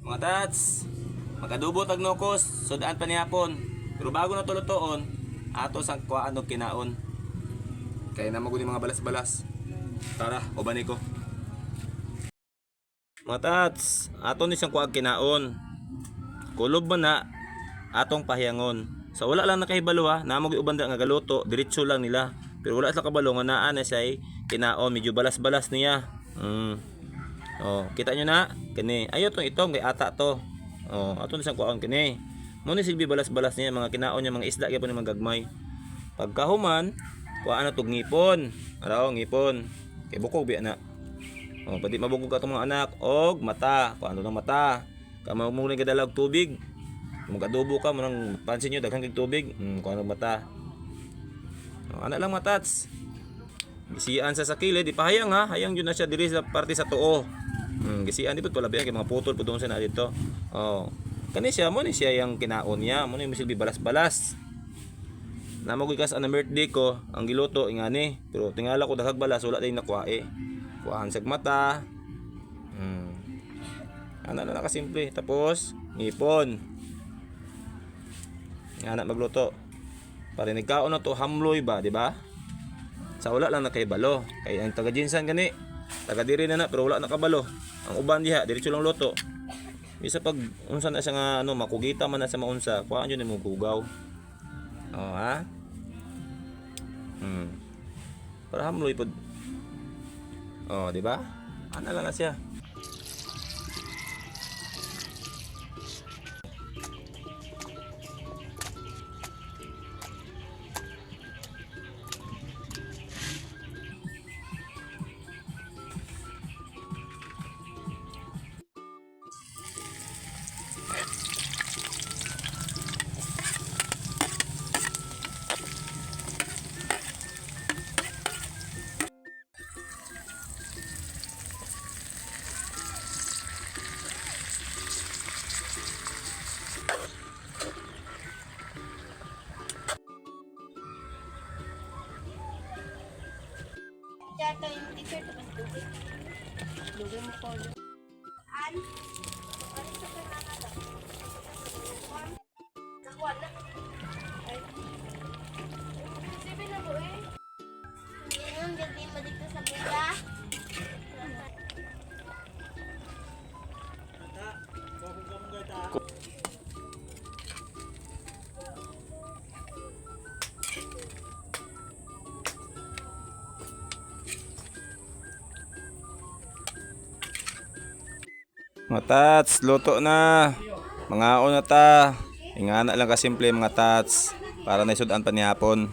Mga tats, mag-adobo tag nokos, sudaan pa nihapon. Pero bago na tulutoon, ato sang kuhaan og kinaon. Kaya na maguni mga balas-balas. Tara, uban ko. Mga tats, ato ni siyang kuag kinaon. Kulob man na atong pahiyangon. Sa wala lang nakahibalo ha, namo gyud uban da nga galuto, diretso lang nila. Pero wala sila kabalo nga naa na siya kinaon, medyo balas-balas niya. Oh, kita nyo na kini. Ayo tong itong kay ata to. Oh, ato na siyang kuhaon kini. Mo ni silbi balas-balas niya mga kinaon niya mga isda gyapon ni mga gagmay. Pagkahuman, kuhaan na tog ngipon. Araw ngipon. Kay bukog biya na. Oh, pati mabukog atong mga anak og mata, kuhaan ng mata. Kamo mo ni gadala og tubig. Mag-adobo ka mo nang pansin nyo daghan kag tubig. Kuhaan og mata. Oh, ana lang matats. Gisian sa kilid, ipahayang ha, hayang yun na siya diri sa parte sa tuo. Gisian di pud pala kay mga putol pud doon sa na dito. Oh. Kani siya mo ni siya yang kinaon niya, mo ni misilbi balas-balas. Namo gyud kas ana birthday ko, ang giluto ingani, pero tingala ko daghag balas wala day nakuha eh. Kuhaan sag mata. Ana na nakasimple. Tapos ngipon. Nga na magluto. Para nagkaon na to hamloy ba, di ba? Sa wala lang nakahibalo. Kay ang taga Jinsan gani, taga diri na na pero wala nakabalo. Ang uban diha diretso lang luto. Bisa pag unsa na siya nga ano makugita man na sa maunsa, kuhaan yun imong kugaw. Oh ha? Para hamloy pod. Oh, di ba? Ana lang na siya. Tsaka yung teacher tapos dugay. Dugay mo ko. An? Ano sa kanana? Nakuha na. Ay. Sabi na mo eh. Yung gabi mo dito sa buga. Mga tats, luto na. Mga na ta. Ingana lang kasimple mga tats para naisudan pa ni hapon.